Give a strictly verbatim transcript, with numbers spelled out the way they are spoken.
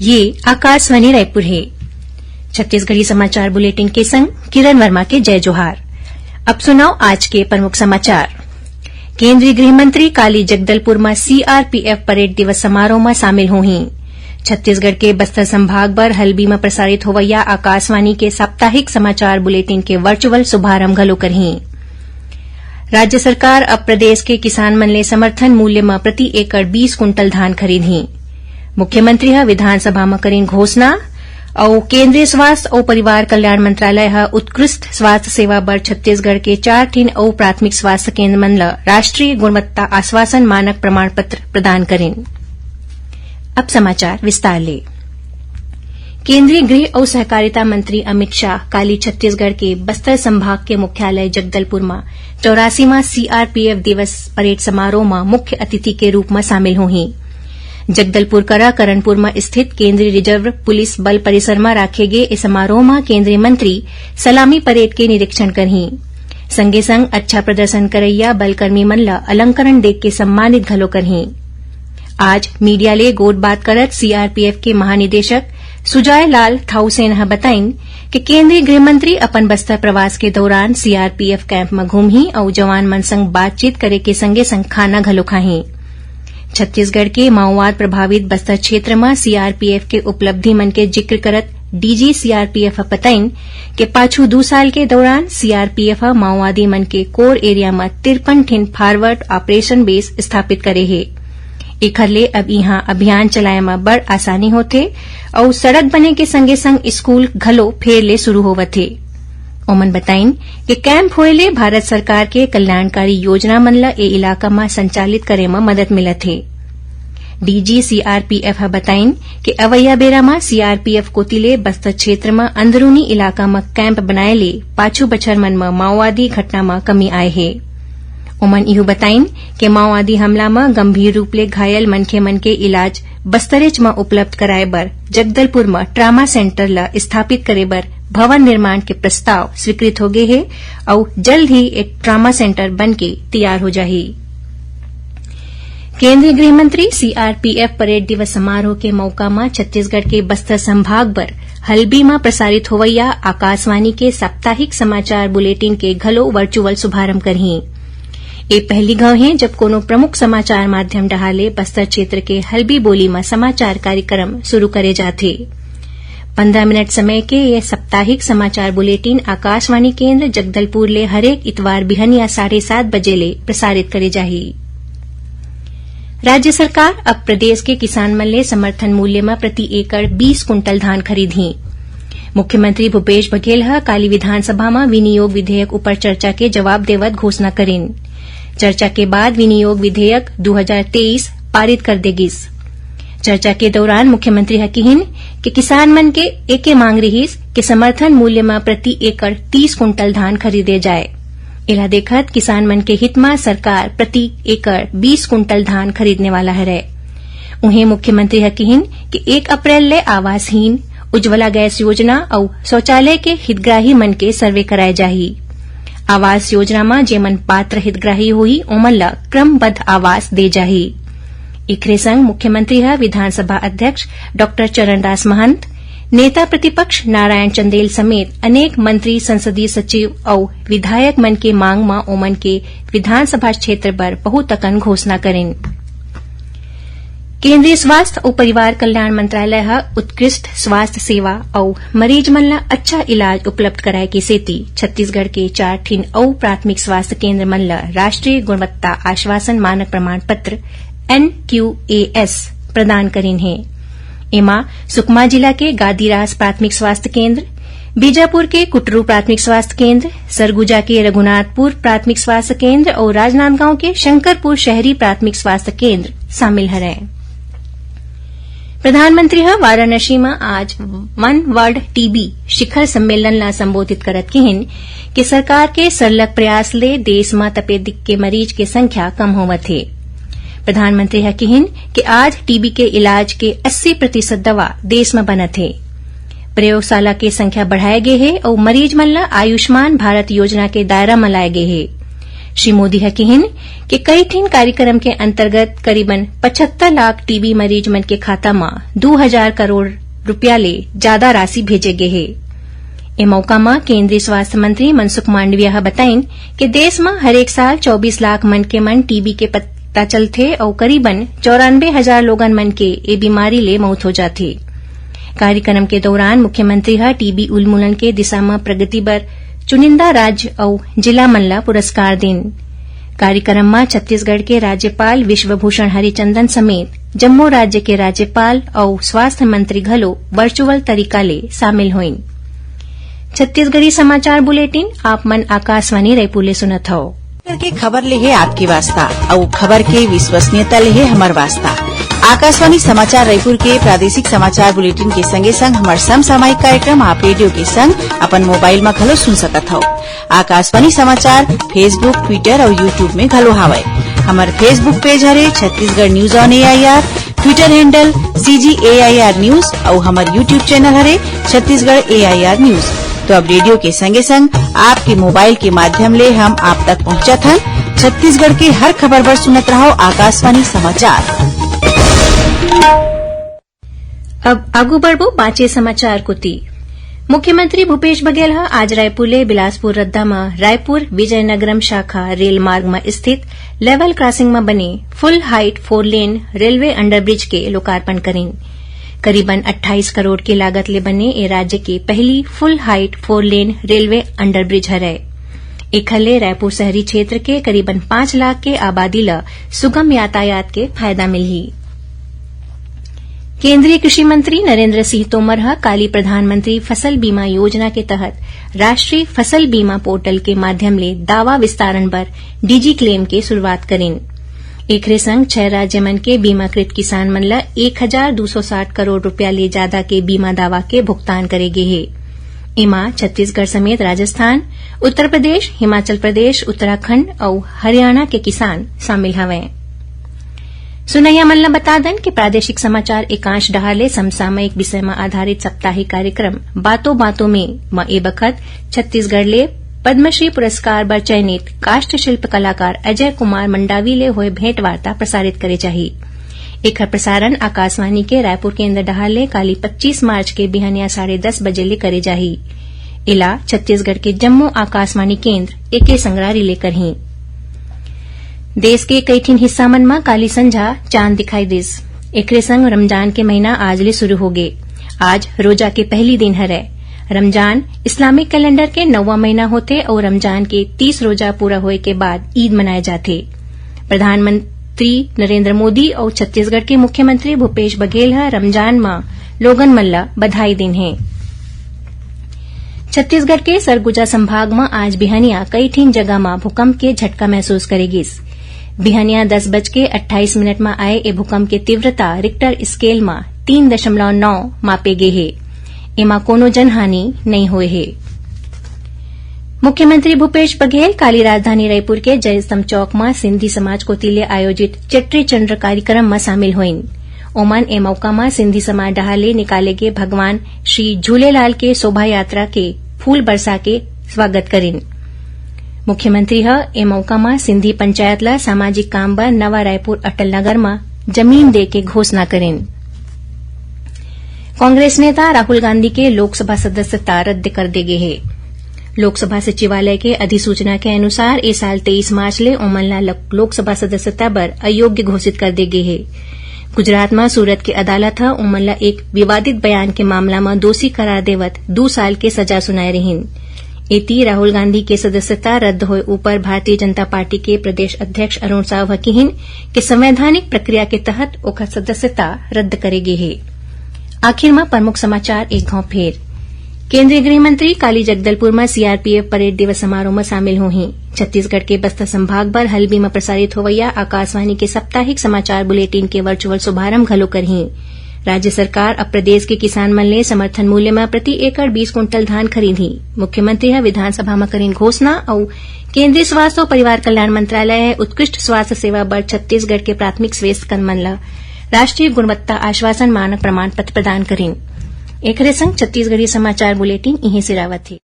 ये आकाशवाणी रायपुर हे। छत्तीसगढ़ी समाचार बुलेटिन के संग किरण वर्मा के जय जोहार। अब सुनव आज के प्रमुख समाचार। केंद्रीय गृह मंत्री काली जगदलपुर म सीआरपीएफ परेड दिवस समारोह म शामिल होही। छत्तीसगढ़ के बस्तर संभाग बर हल्बी म प्रसारित होवइया आकाशवाणी के साप्ताहिक समाचार बुलेटिन के वर्चुअल शुभारंभ घलो करही। राज्य सरकार अब प्रदेश के किसान मन ले समर्थन मूल्य म प्रति एकड़ बीस कुंटल धान खरीदही। मुख्यमंत्री ह विधानसभा म करिन घोषणा। अउ केंद्रीय स्वास्थ्य अउ परिवार कल्याण मंत्रालय ह उत्कृष्ट स्वास्थ्य सेवा बर छत्तीसगढ़ के चार ठिन अउ प्राथमिक स्वास्थ्य केंद्र मन ल राष्ट्रीय गुणवत्ता आश्वासन मानक प्रमाण पत्र प्रदान करिन। अब समाचार विस्तार ले। केंद्रीय गृह अउ सहकारिता मंत्री अमित शाह काली छत्तीसगढ़ के बस्तर संभाग के मुख्यालय जगदलपुर म चौरासीवां सीआरपीएफ दिवस परेड समारोह म मुख्य अतिथि के रूप म शामिल होही। जगदलपुर करा करनपुर म स्थित केंद्रीय रिजर्व पुलिस बल परिसर म राखे गे ए समारोह म केंद्रीय मंत्री सलामी परेड के निरीक्षण करही। संगे संग अच्छा प्रदर्शन करइया बलकर्मी मन ल अलंकरण देके सम्मानित घलो करही। आज मीडिया ले गोठबात करत सीआरपीएफ के महानिदेशक सुजाय लाल थाउसेन ह बताइन कि केंद्रीय गृह मंत्री अपन बस्तर प्रवास के दौरान सीआरपीएफ कैंप म घूमही अउ जवान मन संग बातचीत करे के संगे संग खाना घलो खाही। छत्तीसगढ़ के माओवाद प्रभावित बस्तर क्षेत्र म सीआरपीएफ के उपलब्धि मन के जिक्र करत डीजी सीआरपीएफ ह बताइन कि पाछू दू साल के दौरान सीआरपीएफ ह माओवादी मन के कोर एरिया म तिरपन ठिन फॉरवर्ड ऑपरेशन बेस स्थापित करे हे। एखर ले अब इहां अभियान चलाए म बड़ आसानी होथे अउ सड़क बने के संगे संग स्कूल घलो फेर ले शुरू होवत हे। ओमन बताइन कि कैंप होए ले भारत सरकार के कल्याणकारी योजना मन ल ए इलाका म संचालित करे म मदद मिलत हे। डीजी सीआरपीएफ ह बताइन कि अवइया बेरा म सीआरपीएफ कोति ले बस्तर क्षेत्र म अंदरूनी इलाका म कैंप बनाए ले पाछू बछर मन म माओवादी घटना म कमी आए हे। ओमन इहू बताइन कि माओवादी हमला म गंभीर रूप ले घायल मनखे मन के इलाज बस्तरेच म उपलब्ध कराए बर जगदलपुर म ट्रामा सेंटर ल स्थापित करे बर भवन निर्माण के प्रस्ताव स्वीकृत हो गे हे अउ जल्द ही एक ट्रामा सेंटर बन के तैयार हो जाही। केंद्रीय गृह मंत्री सीआरपीएफ परेड दिवस समारोह के मौका म छत्तीसगढ़ के बस्तर संभाग बर हल्बी म प्रसारित होवइया आकाशवाणी के साप्ताहिक समाचार बुलेटिन के घलो वर्चुअल शुभारंभ करही। ए पहली घाव हे, जब कोनो प्रमुख समाचार माध्यम डहार ले बस्तर क्षेत्र के हल्बी बोली म समाचार कार्यक्रम शुरू करे जाथे। पंद्रह मिनट समय के ये साप्ताहिक समाचार बुलेटिन आकाशवाणी केंद्र जगदलपुर ले हरेक इतवार बिहनिया साढ़े सात बजे ले प्रसारित करे जाही। राज्य सरकार अब प्रदेश के किसान मन ले समर्थन मूल्य म प्रति एकड़ बीस कुंटल धान खरीदही। मुख्यमंत्री भूपेश बघेल ह काली विधानसभा म विनियोग विधेयक ऊपर चर्चा के जवाब देवत घोषणा करिन। चर्चा के बाद विनियोग विधेयक दू हजार तेईस पारित कर दे गिस। चर्चा के दौरान मुख्यमंत्री ह किहिन कि किसान मन के एके मांग रिहिस कि समर्थन मूल्य म प्रति एकड़ तीस कुंटल धान खरीदे जाए। एला देखत किसान मन के हित म सरकार प्रति एकड़ बीस कुंटल धान खरीदने वाला हरय। उहें, मुख्यमंत्री ह किहिन कि एक अप्रैल ले आवासहीन, उज्ज्वला गैस योजना अउ शौचालय के हितग्राही मन के सर्वे कराए जाही। आवास योजना म जेमन पात्र हितग्राही होही, ओमन ल क्रमबद्ध आवास दे जाही। एखरे संग मुख्यमंत्री ह विधानसभा अध्यक्ष डॉक्टर चरणदास महंत, नेता प्रतिपक्ष नारायण चंदेल समेत अनेक मंत्री, संसदीय सचिव अउ विधायक मन के मांग म ओमन के विधानसभा क्षेत्र बर बहुतकन घोषणा करिन। केंद्रीय स्वास्थ्य अउ परिवार कल्याण मंत्रालय ह उत्कृष्ट स्वास्थ्य सेवा अउ मरीज मन ल अच्छा इलाज उपलब्ध कराए के सेती छत्तीसगढ़ के चार ठिन अउ प्राथमिक स्वास्थ्य केंद्र मन ल राष्ट्रीय गुणवत्ता आश्वासन मानक प्रमाण पत्र, एनक्यूएएस, प्रदान करिन हे। एमा सुकमा जिला के गादीरास प्राथमिक स्वास्थ्य केंद्र, बीजापुर के कुटरू प्राथमिक स्वास्थ्य केंद्र, सरगुजा के रघुनाथपुर प्राथमिक स्वास्थ्य केंद्र अउ राजनांदगांव के शंकरपुर शहरी प्राथमिक स्वास्थ्य केंद्र शामिल हरय। प्रधानमंत्री ह वाराणसी म आज वन वर्ल्ड टीबी शिखर सम्मेलन ला संबोधित करत किहिन कि सरकार के सरलग प्रयास ले देश म तपेदिक के मरीज के संख्या कम होवत हे। प्रधानमंत्री ह किहिन कि आज टीबी के इलाज के अस्सी प्रतिशत दवा देश म बनत हे। प्रयोगशाला के संख्या बढ़ाए गे हे अउ मरीज मन ल आयुष्मान भारत योजना के दायरा म लाए गे हे। श्री मोदी ह किहिन कि कई ठिन कार्यक्रम के अंतर्गत करीबन पचहत्तर लाख टीबी मरीज मन के खाता म दू हजार करोड़ रुपया ले जादा राशि भेजे गे हे। ए मौका म केंद्रीय स्वास्थ्य मंत्री मनसुख मांडविया ह बताइन कि देश म हरेक साल चौबीस लाख मनखे मन टीबी के पता चलथे अउ करीबन चौरानबे हजार लोगन मन के ए बीमारी ले मउत हो जाथे। कार्यक्रम के दौरान मुख्यमंत्री ह टीबी उन्मूलन के दिशा म प्रगति बर चुनिंदा राज्य अउ जिला मन ल पुरस्कार दिन। कार्यक्रम म छत्तीसगढ़ के राज्यपाल विश्वभूषण हरिचंदन समेत जम्मो राज्य के राज्यपाल अउ स्वास्थ्य मंत्री घलो वर्चुअल तरीका ले शामिल होइन। छत्तीसगढ़ी समाचार बुलेटिन आप मन आकाशवाणी रायपुर ले सुनत हव। के खबर ले हे आपके वास्ता, अउ खबर के विश्वसनीयता ले हे हमर वास्ता। आकाशवाणी समाचार रायपुर के प्रादेशिक समाचार बुलेटिन के संगे संग हमर समसामयिक कार्यक्रम आप रेडियो के संग अपन मोबाइल म घलो सुन सकत हव। आकाशवाणी समाचार Facebook, Twitter अउ YouTube में घलो हावय। हमर Facebook पेज हरे Chhattisgarh news on AIR, Twitter handle CG AIR news अउ हमर YouTube चैनल हरे छत्तीसगढ़ एआईआर न्यूज। तो अब रेडियो के संगे संग आपके मोबाइल के माध्यम ले हम आप तक पहुंचत हन। छत्तीसगढ़ के हर खबर बर सुनत रहो आकाशवाणी समाचार। अब आगू बढ़बो बांचे समाचार कोति। मुख्यमंत्री भूपेश बघेल ह आज रायपुर ले बिलासपुर रद्दा म रायपुर विजयनगरम शाखा रेल मार्ग म स्थित लेवल क्रॉसिंग म बने फुल height four lane railway underbridge के लोकार्पण करिन। करीबन अट्ठाईस करोड़ के लागत ले बने ए राज्य के पहली फुल height four lane railway underbridge हरय। एखर ले रायपुर शहरी क्षेत्र के करीबन पाँच लाख के आबादी ल सुगम यातायात के फायदा मिलही। केंद्रीय कृषि मंत्री नरेंद्र सिंह तोमर ह काली प्रधानमंत्री फसल बीमा योजना के तहत राष्ट्रीय फसल बीमा पोर्टल के माध्यम ले दावा विस्तारण बर डिजी क्लेम के शुरुआत करिन। एखरे संग छह राज्य मन के बीमाकृत किसान मन ल एक हजार दू सौ साठ करोड़ रुपया ले जादा के बीमा दावा के भुगतान करे गे हे। एमा छत्तीसगढ़ समेत राजस्थान, उत्तर प्रदेश, हिमाचल प्रदेश, उत्तराखंड अउ हरियाणा के किसान शामिल हवंय। सुनइया मन ल बता दन कि प्रादेशिक समाचार एकांश डहार ले समसामयिक विषय म आधारित साप्ताहिक कार्यक्रम बातों बातों में म ए बखत छत्तीसगढ़ ले पद्मश्री पुरस्कार बर चयनित काष्ठ शिल्प कलाकार अजय कुमार मंडावी ले होए भेंट वार्ता प्रसारित करे जाही। एखर प्रसारण आकाशवाणी के रायपुर केंद्र डहार ले काली पच्चीस मार्च के बिहनिया साढ़े दस बजे ले करे जाही। एला छत्तीसगढ़ के जम्मो आकाशवाणी केंद्र एके संग रिले करही। देश के कई ठिन हिस्सा मन म काली संझा चांद दिखाई दिस। एकरे संग रमजान के महीना आज ले शुरू होगे। आज रोजा के पहली दिन हरय। रमजान इस्लामिक कैलेंडर के नौवां महीना होथे अउ रमजान के तीस रोजा पूरा होए के बाद ईद मनाए जाथे। प्रधानमंत्री नरेंद्र मोदी अउ छत्तीसगढ़ के मुख्यमंत्री भूपेश बघेल ह रमजान म लोगन मन ल बधाई दीन हे। छत्तीसगढ़ के सरगुजा संभाग म आज बिहनिया कई ठिन जगह म भूकंप के झटका महसूस करे गिस। बिहनिया दस बज के अट्ठाईस मिनट म आए ए भूकंप के तीव्रता रिक्टर स्केल म तीन दशमलव नौ मापे गे हे। एमा कोनो जनहानि नइ होए हे। मुख्यमंत्री भूपेश बघेल काली राजधानी रायपुर के जयस्तंभ चौक म सिंधी समाज कोति ले आयोजित चेट्री चंद्र कार्यक्रम म शामिल होइन। ओमन ए मौका म सिंधी समाज डहार ले निकाले गे भगवान श्री झूलेलाल के शोभा यात्रा के फूल बरसा के स्वागत करिन। मुख्यमंत्री ह ए मौका म सिंधी पंचायत ल सामाजिक काम बर नवा रायपुर अटल नगर म जमीन दे के घोषणा करिन। कांग्रेस नेता राहुल गांधी के लोकसभा सदस्यता रद्द कर दे गे हे। लोकसभा सचिवालय के अधिसूचना के अनुसार ए साल तेईस मार्च ले ओमन ला ल-, लोकसभा सदस्यता बर अयोग्य घोषित कर दे गे हे। गुजरात म सूरत के अदालत ह ओमन ला एक विवादित बयान के मामला म दोषी करार देवत दू साल के सजा सुनाए रिहिन। एती राहुल गांधी के सदस्यता रद्द होए ऊपर भारतीय जनता पार्टी के प्रदेश अध्यक्ष अरुण साव ह किहिन कि संवैधानिक प्रक्रिया के तहत ओकर सदस्यता रद्द करे गे हे। आखिर म प्रमुख समाचार एक घाव फेर। केंद्रीय गृह मंत्री काली जगदलपुर म सीआरपीएफ परेड दिवस समारोह म शामिल होही। छत्तीसगढ़ के बस्तर संभाग बर हल्बी म प्रसारित होवइया आकाशवाणी के साप्ताहिक समाचार बुलेटिन के वर्चुअल शुभारंभ घलो करही। राज्य सरकार अब प्रदेश के किसान मन ले समर्थन मूल्य म प्रति एकड़ बीस कुंटल धान खरीदही। मुख्यमंत्री ह विधानसभा म करिन घोषणा अउ केंद्रीय स्वास्थ्य अउ परिवार कल्याण मंत्रालय ह उत्कृष्ट स्वास्थ्य सेवा बर छत्तीसगढ़ के प्राथमिक स्वास्थ्य केंद्र मन ल राष्ट्रीय गुणवत्ता आश्वासन मानक प्रमाण पत्र प्रदान करिन। एकरे संग छत्तीसगढ़ी समाचार बुलेटिन इहें सिरावत हे।